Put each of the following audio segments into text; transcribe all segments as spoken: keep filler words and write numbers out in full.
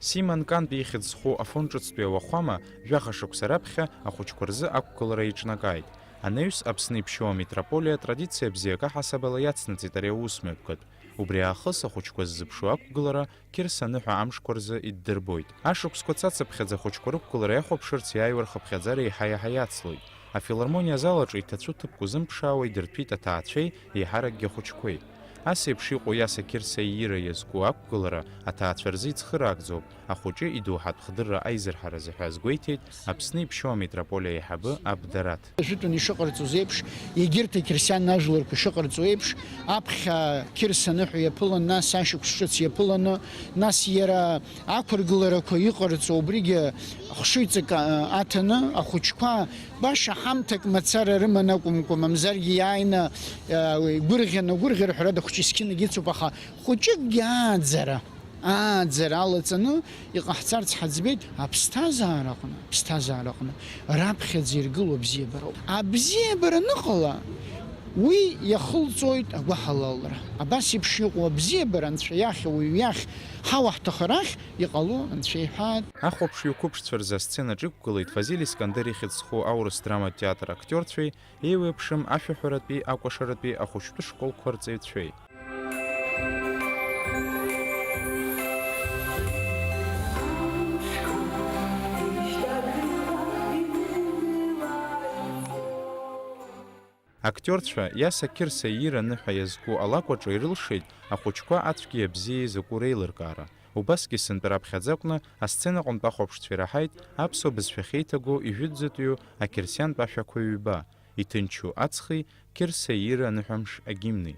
Сима Нкантә ихьӡ зху Афон ҿыцтәи ауахәама жәаха шықәса раԥхьа ахәыҷқәа рзы ақәгылара иҿнакааит. Анаҩс Аԥсны иԥшьоу амитрополиа атрадициа бзиак аҳасабала иацнаҵеит ари аусмҩаԥгатә. Убри аахыс ахәыҷқәа ззыԥшу ақәгылара Қьырса аныҳәа амшқәа рзы иддырбоит. Ашықәсқәа цацыԥхьаӡа ахәыҷқәа рықәгылара иахәаԥшырц иааиуа рхыԥхьаӡара еиҳа-еиҳа иацлоит. Афилармониа азал аҿы иҭацәу ҭыԥк узымԥшаауа идырҭәит аҭаацәеи еиҳаракгьы ахәыҷқәеи. Ас еиԥш иҟоу Иаса Қьырса иира иазку ақәгылара аҭаацәа рзы ицхыраагӡоуп, ахәыҷы идоуҳатә хдырра аизырҳаразы ҳәа азгәеиҭеит Аԥсны иԥшьоу амитрополиа аиҳабы Аб Дараҭ. Ажәытәан ишыҟарҵоз еиԥш, егьырҭ ақьырсиан ажәларқәа ишыҟарҵо еиԥш, аԥхьа Қьырса аныҳәа иаԥылан, нас ашықәс ҿыц иаԥыланы, нас иара ақәыргыларақәа иҟарҵо, убригьы хшыҩҵак, а, аҭаны, ахәыҷқәа баша ҳамҭак мацара рыман акәымкәа, мамзаргьы иааины, а, гәырӷьаны, гәырӷьара ҳәарада, хәыҷы есқьынагь ицуп, аха хәыҷыкгьы ааӡара, ааӡара алаҵаны иҟаҳҵарц ҳаӡбеит аԥсҭазаараҟны, аԥсҭазаараҟны раԥхьаӡа иргыло абзиабароуп. Абзиабара аныҟала, уи иахылҵоит агәаҳалалра. Абас еиԥш иҟоу абзиабара Анцәа иахь, ауаҩы иахь, ҳауа ҳҭахарахь иҟало Анцәа иҳәаат. Ахәаԥшҩы қәыԥшцәа рзы асценаҿ иқәгылеит Фазиль Искандер ихьӡ зху аурыс драматә театр актиорцәеи еиуеиԥшым ашәаҳәаратәи, акәашаратәи, ахәыҷтәы школқәа рҵаҩцәеи. Актиорцәа Иаса Қьырса иира аныҳәа иазку алакә аҿы ирылшеит ахәыҷқәа ацәгьеи абзиеи закәу реилыркаара. Убасгьы сынтәа раԥхьаӡа акәны асценаҟынтә ахәаԥшцәа ираҳаит аԥсуа бызшәахьеиҭагоу ижәытәӡатәиу ақьырсиантә ашәақәа ҩба, Иҭынчу аҵхи Қьырса иира аныҳәамш агимни.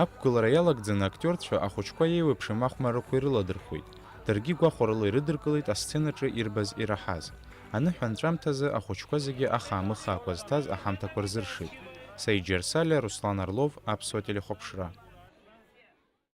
Ақәгылара иалагӡаны актиорцәа ахәыҷқәа еиуеиԥшым ахәмаррақәа ирыладырхәит. Даргьы гәахәарыла ирыдыркылеит асценаҿы ирбаз ираҳаз. Аныҳәа анҵәамҭазы ахәыҷқәа зегьы ахаа-мыхаақәа зҭаз аҳамҭақәа рзыршеит. Саид Џьарсалиа, Руслан Орлов, Аԥсуа телехәаԥшра.